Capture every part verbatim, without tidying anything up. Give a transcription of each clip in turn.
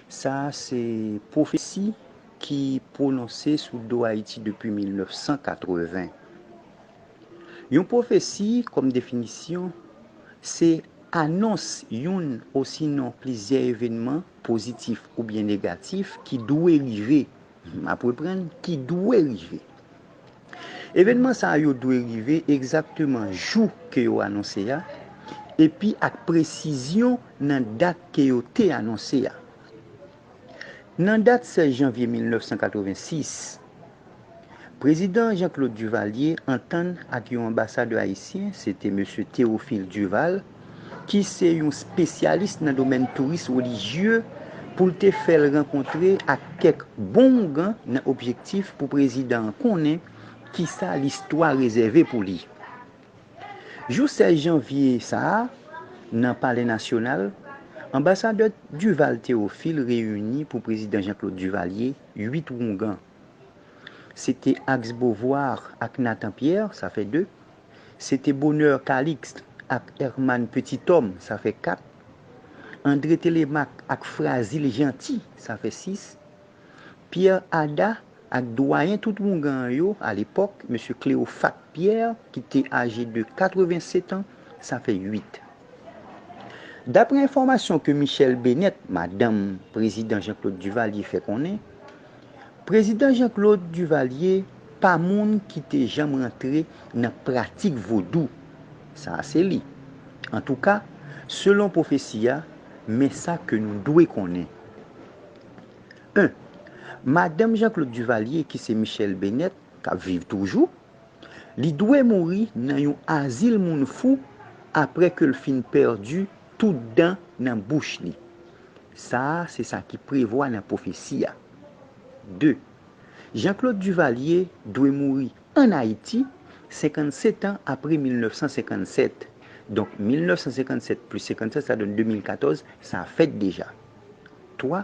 Sa a se pwofesi ki pwononse sou do Ayiti depi mil nèf san katreven. Yon pwofesi, kòm definisyon, se anons youn osinon plizyè evènman pozitif oubyen negatif ki dwe rive, m ap reprann, ki dwe rive. Evènman sa yo dwe rive egzakteman jou ke yo anonse a, epi ak presizyon nan dat ke yo te anonse a. Nan dat sèz janvye mil nèf san katreven sis, Prezidan Jean-Claude Duvalier antann ak yon anbasadè ayisyen, se te mesye Théophile Duval, ki se yon espesyalis nan domèn touris relijye, pou l te fè l rankontre ak kèk bon oungan nan objektif pou prezidan an konnen kisa listwa rezève pou li. Jou sèz janvye sa a, nan Palè Nasyonal, anbasadè Duval Théophile reyini pou prezidan Jean-Claude Duvalier uit oungan. Se te Axe Beauvoir ak Nathan Pierre, sa fè de. Se te Bonheur Calixte ak Herman Petithomme, sa fè kat. André Télémaque ak Frazil Jeanty, sa fè sis. Pierre Ada ak dwayen tout oungan an yo alepòk, mesye Cléophate Pierre, ki te aje de katreven sèt an, sa fè uit. Daprè enfòmasyon ke Michèle Bennett, madanm prezidan Jean-Claude Duvalier, fè konnen, prezidan Jean-Claude Duvalier pa moun ki te janm rantre nan pratik vodou. Sa a se li. Antouka, selon pwofesi a, men sa ke nou dwe konnen. En. Madanm Jean-Claude Duvalier, ki se Michèle Bennett, k ap viv toujou, li dwe mouri nan yon azil moun fou apre ke l fin pèdi tout dan nan bouch li. Sa a se sa ki prevwa nan pwofesi a. De. Jean-Claude Duvalier dwe mouri ann Ayiti, senkannsèt an apre mil nèf san senkannsèt. Donk, mil nèf san senkannsèt plis senkannsèt, sa donn de mil katòz, sa fèt deja. Twa.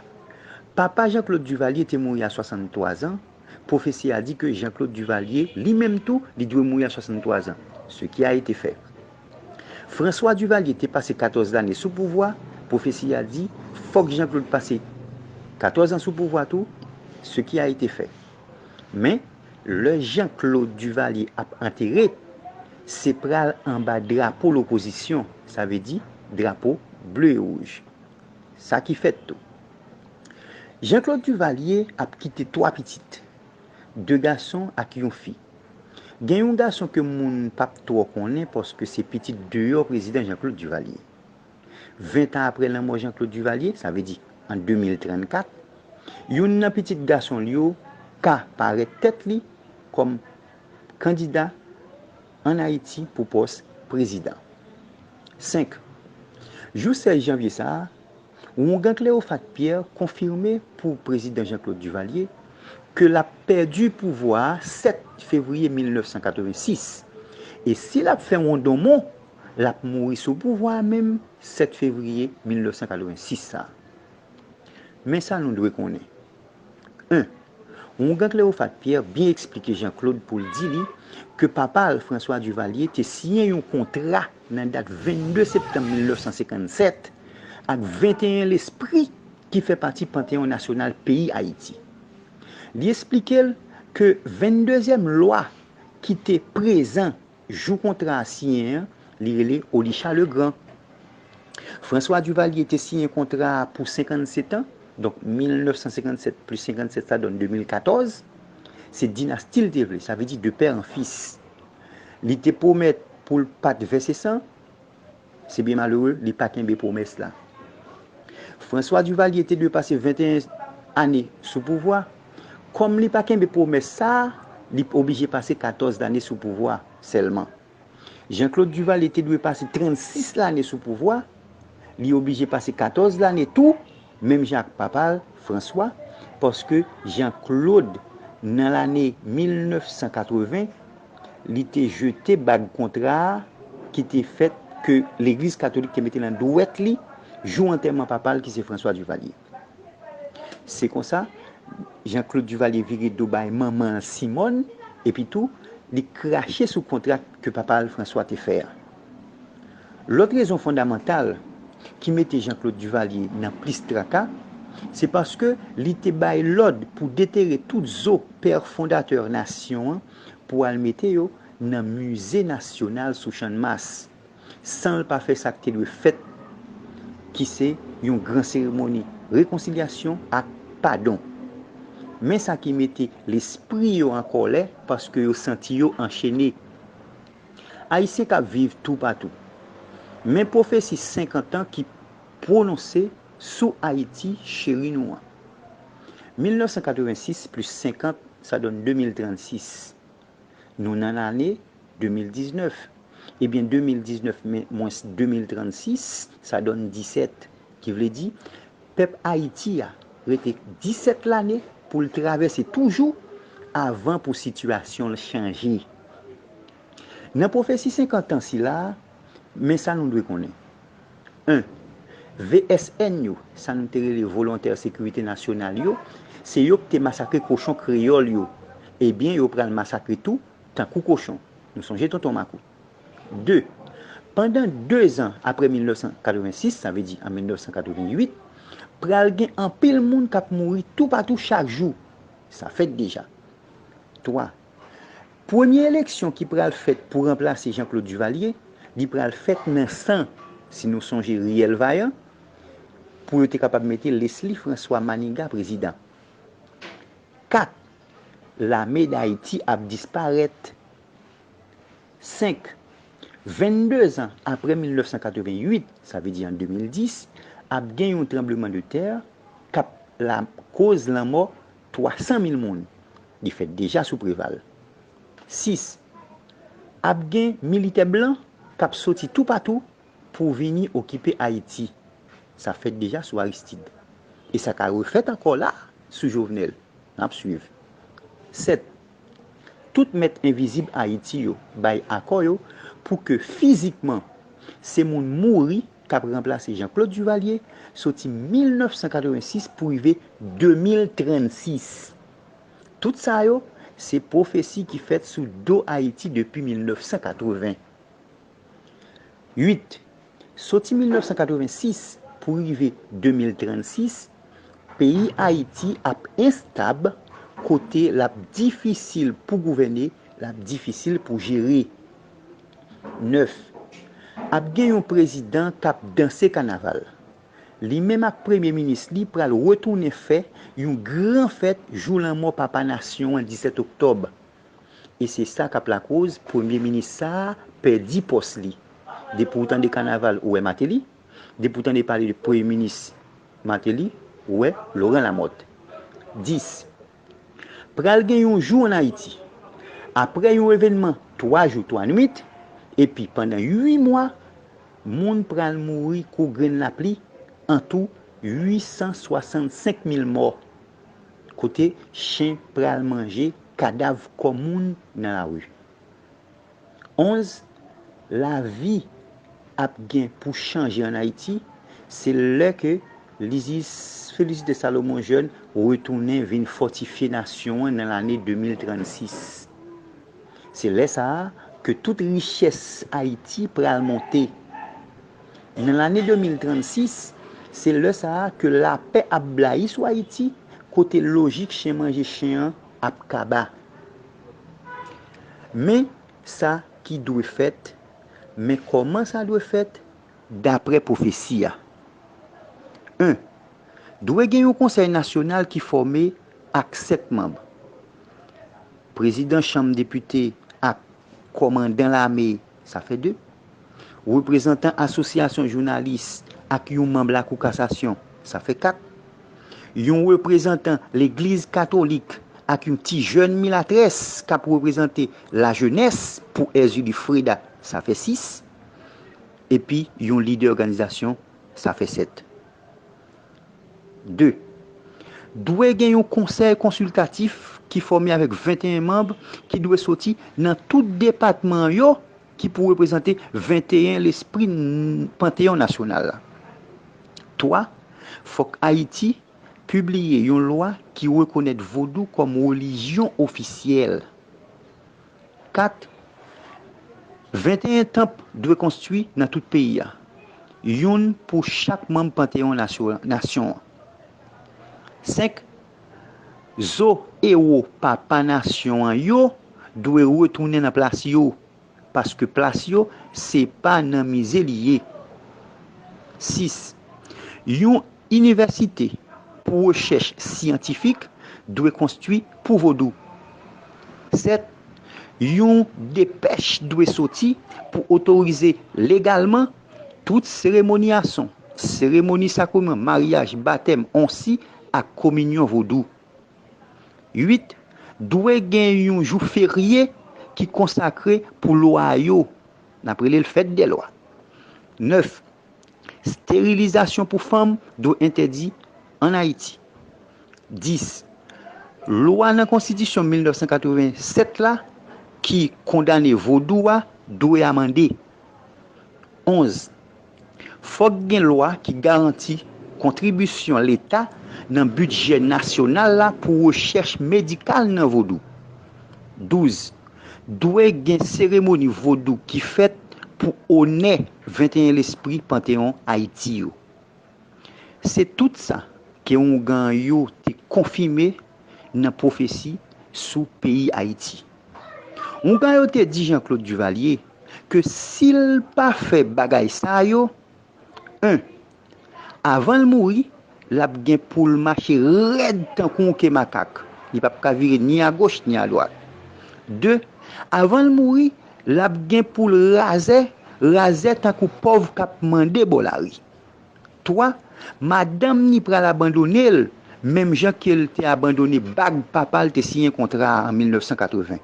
Papa Jean-Claude Duvalier te mouri a swasanntwa zan. Pwofesi a di ke Jean-Claude Duvalier, li menm tou, li dwe mouri a swasanntwa zan. Ce qui a été fait. François Duvalier te pase katòz lane sou pouvwa. Pwofesi a di, fòk Jean-Claude pase katòz an sou pouvwa tou. Ce qui a été fait. Men, lè Jean-Claude Duvalier ap antere, se pral anba drapo lopozisyon, sa vle di drapo ble e wouj. Sa ki fèt tou. Jean-Claude Duvalier ap kite twa pitit, de gason ak yon fi. Gen yon gason ke moun p ap twò konnen paske se pitit deyò prezidan Jean-Claude Duvalier. Ven tan apre lanmò Jean-Claude Duvalier, sa vle di an de mil trannkat, youn nan pitit gason l yo ka parèt tèt li kòm kandida ann Ayiti pou pòs prezidan. Senk. Jou sèz janvye sa a, oungan Cléophate Pierre konfime pou prezidan Jean-Claude Duvalier ke l ap pèdi pouvwa a sèt fevriye mil nèf san katreven sis. E si l ap fè wondonmon, l ap mouri sou pouvwa a menm sèt fevriye mil nèf san katreven sis sa a. Men sa nou dwe konnen. En. Oungan Cléophate Pierre byen eksplike Jean-Claude pou l di li ke papa l, François Duvalier, te siyen yon kontra nan dat vennde septanm mil nèf san senkannsèt ak venteyen lespri ki fè pati Panteyon Nasyonal peyi Ayiti. Li eksplike l ke venndezyèm lwa ki te prezan jou kontra a siyen an, li rele Olichat Legrand. François Duvalier te siyen kontra a pou senkannsèt an, donk mil nèf san senkannsèt plis senkannsèt sa donn de mil katòz. Se dinasti l te vle, sa vle di de pè an fis. Li te pwomèt pou l pa t vèse san, se byen malere, li pa kenbe pwomès la. François Duvalier te dwe pase venteyen ane sou pouvwa. Kòm li pa kenbe pwomès sa a, li oblije pase katòz lane sou pouvwa sèlman. Jean-Claude Duvalier te dwe pase trannsis lane sou pouvwa, li oblije pase katòz lane tou, menm jan ak papa l, François, paske Jean-Claude, nan lane mil nèf san katreven, li te jete bag kontra a ki te fèt ke Legliz Katolik te mete nan dwèt li jou antèman papa l ki se François Duvalier. Se konsa, Jean-Claude Duvalier vire do bay manman l Simone, epi tou, li krache sou kontra ke papa l François te fè a. Lòt rezon fondamantal ki mete Jean-Claude Duvalier nan plis traka, Se paske li te bay lòd pou detere tout zo pè fondatè nasyon an pou al mete yo nan Mize Nasyonal sou Channmas, san l pa fè sa k te dwe fèt, ki se yon gran seremoni rekonsilyasyon ak padon. Men sa ki mete lespri yo an kòlè paske yo santi yo anchene. Ayisyen k ap viv toupatou. Men pwofesi senkant an ki pwononse sou Ayiti cheri nou an. Mil nèf san katrevensis plis senkant, sa donn de mil trannsis. Nou nan lane de mil diznèf. Ebyen, de mil diznèf mwens de mil trannsis, sa donn disèt. Ki vle di, pèp Ayiti a rete disèt lane pou l travèse toujou avan pou sitiyasyon l chanje. Nan pwofesi senkant an sila a, men sa nou dwe konnen. En, V S N yo, sa nou te rele volontè sekirite nasyonal yo, se yo ki te masakre kochon kreyòl yo. Ebyen, yo pral masakre tou, tankou kochon. Nou sonje Tonton Makout. De, pandan de zan apre mil nèf san katrevensis, sa vle di an mil nèf san katrevenwit, pral gen anpil moun k ap mouri toupatou chak jou. Sa fèt deja. Twa, premye eleksyon ki pral fèt pou ranplase Jean Claude Duvalier, li pral fèt nan san, si nou sonje Riyèl Vayan, pou yo te kapab mete Leslie François Manigat prezidan. Kat, lame Dayiti ap disparèt. Senk, vennde zan apre mil nèf san katrevenwit, sa vle di an de mil dis, ap gen yon tranblemanntè k ap lakoz lanmò twa san mil moun. Li fèt deja sou Preval. Sis, ap gen militè blan k ap soti toupatou pou vini okipe Ayiti. Sa fèt deja sou Aristide. E sa ka refèt ankò la sou Jovenel. N ap swiv. Sèt, tout mèt envizib Ayiti yo bay akò yo pou ke fizikman se moun mouri k ap ranplase Jean Claude Duvalier soti mil nèf san katrevensis pou rive de mil trannsis. Tout sa yo, se pwofesi ki fèt sou do Ayiti depi mil nèf san katreven. Uit, soti mil nèf san katrevensis pou rive de mil trannsis, peyi Ayiti ap enstab kote l ap difisil pou gouvène, l ap difisil pou jere. Nèf, ap gen yon prezidan k ap danse kanaval. Li menm ak premye minis li pral retounen fè yon gran fèt jou lanmò papa nasyon an disèt oktòb. E se sa k ap lakoz premye minis sa a pèdi pòs li. Depi w tande kanaval, ou wè Martelly. Depi w tande pale de premye minis Martelly, ou wè Laurent Lamothe. Dis, pral gen yon jou ann Ayiti. Apre yon evènman twa jou, twa nwit, epi pandan uit mwa, moun pral mouri kou grenn lapli, antou uit san swasannsenk mil mò, kote chen pral manje kadav kò moun nan lari. Onz, lavi ap gen pou chanje ann Ayiti, se lè ke Lizis Félix de Salomon Jeune retounen vin fòtifye nasyon an nan lane de mil trannsis. Se lè sa a ke tout richès Ayiti pral monte. Nan lane de mil trannsis, se lè sa a ke lapè ap blayi sou Ayiti, kote lojik chen manje chen an ap kaba. Men sa ki dwe fèt, men kòman sa dwe fèt, daprè pwofesi a. En, dwe gen yon konsèy nasyonal ki fòme ak sèt manm. Prezidan chanm depite ak kòmandan lame, sa fè de. Reprezantan asosyasyon jounalis ak yon manm Lakou Kasasyon, sa fè kat. Yon reprezantan legliz katolik ak yon ti jèn milatrès k ap reprezante lajenès pou Erzulie Freda, sa fè sis. Epi yon lidè òganizasyon, sa fè sèt. De, dwe gen yon konsèy konsiltatif ki fòme avèk venteyen manm ki dwe soti nan tout depatman yo ki pou reprezante venteyen lespri n-, Panteyon Nasyonal la. Twa, fòk Ayiti pibliye yon lwa ki rekonèt vodou kòm relijyon ofisyèl. Kat, venteyen tanp dwe konstwi nan tout peyi a, youn pou chak manm Panteyon nasyo-, nasyon an. Senk, zo ewo papa nasyon an yo dwe retounen nan plas yo, paske plas yo se pa nan mize li ye. Sis, yon inivèsite pou rechèch syantifik dwe konstwi pou vodou. Sèt, yon depèch dwe soti pou otorize legalman tout seremoni ason, seremoni sakreman, maryaj, batèm, onsi ak kominyon vodou. Uit, dwe gen yon jou ferye ki konsakre pou lwa yo. N ap rele l fèt dè lwa. Nèf, sterilizasyon pou fanm dwe entèdi ann Ayiti. Dis, lwa nan konstitisyon mil nèf san katreven sèt la ki kondane vodou a dwe amande. Onz, fòk gen lwa ki garanti kontribisyon Leta nan bidjè nasyonal la pou rechèch medikal nan vodou. Douz, dwe gen seremoni vodou ki fèt pou onè venteyen lespri Panteyon Ayiti yo. Se tout sa ke oungan yo te konfime nan pwofesi sou peyi Ayiti. Oungan yo te di Jean Claude Duvalier ke si l pa fè bagay sa yo, en, avan l mouri, l ap gen pou l mache rèd tankou yon ke makak. Li p ap ka vire ni agoch ni adwat. De, avan l mouri, l ap gen pou l razè, razè tankou pòv k ap mande bò lari. Twa, madanm ni pral abandone l, menm jan ke l te abandone bag papa l te siyen kontra a an mil nèf san katreven.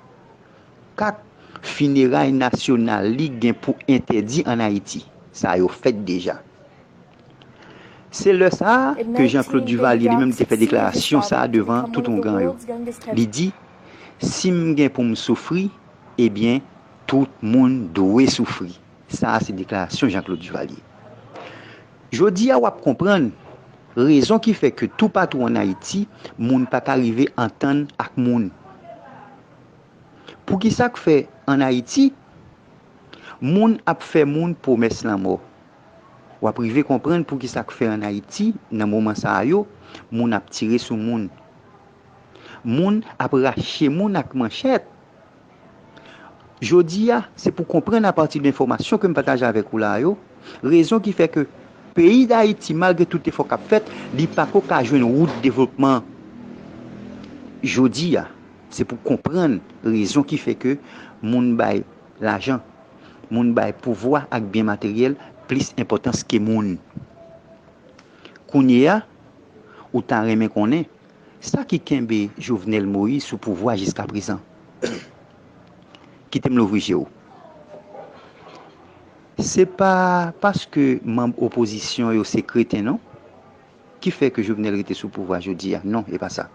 Kat, fineray nasyonal li gen pou entèdi ann Ayiti. Sa yo fèt deja. Se lè sa a ke Jean Claude Duvalier li menm te fè deklarasyon sa a devan tout oungan yo. Li di, si m gen pou m soufri, ebyen, tout moun dwe soufri. Sa a se deklarasyon Jean Claude Duvalier. Jodi a w ap konprann rezon ki fè ke toupatou ann Ayiti, moun pa ka rive antann ak moun. Poukisa k fè ann Ayiti, moun ap fè moun pwomès lanmò? W ap rive konprann poukisa k fè ann Ayiti, nan moman sa a yo, moun ap tire sou moun. Moun ap rache moun ak manchèt. Jodi a, se pou konprann apati de enfòmasyon ke m pataje avèk ou la yo, rezon ki fè ke peyi Dayiti, malgre tout efò k ap fèt, li pako ka jwenn wout devlopman. Jodi a, se pou konprann rezon ki fè ke moun bay lajan, moun bay pouvwa ak byen materyèl plis enpòtans ke moun. Kounye a, ou ta renmen konnen sa ki kenbe Jovenel Moïse sou pouvwa jiskaprezan. Kite m louvri je w. Se pa paske manm opozisyon yo se kreten, non, ki fè ke Jovenel rete sou pouvwa jodi a. Non, e pa sa.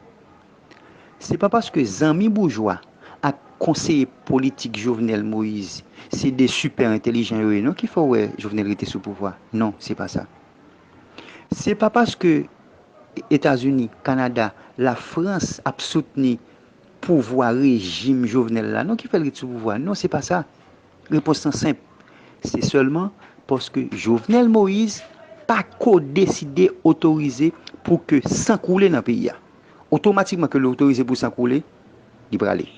Se pa paske zanmi boujwa ak konseye politik Jovenel Moïse se de sipè entèlijan yo ye, non, ki fè w wè Jovenel rete sou pouvwa. Non, se pa sa. Se pa paske Etazini, Kanada, Lafrans ap soutni pouvwa rejim Jovenel la, non, ki fè l ret sou pouvwa. Non, se pa sa. Repons lan senp. Se sèlman paske Jovenel Moïse pa ko deside otorize pou ke san koule nan peyi a. Otomatikman ke l otorize pou san koule, li prale.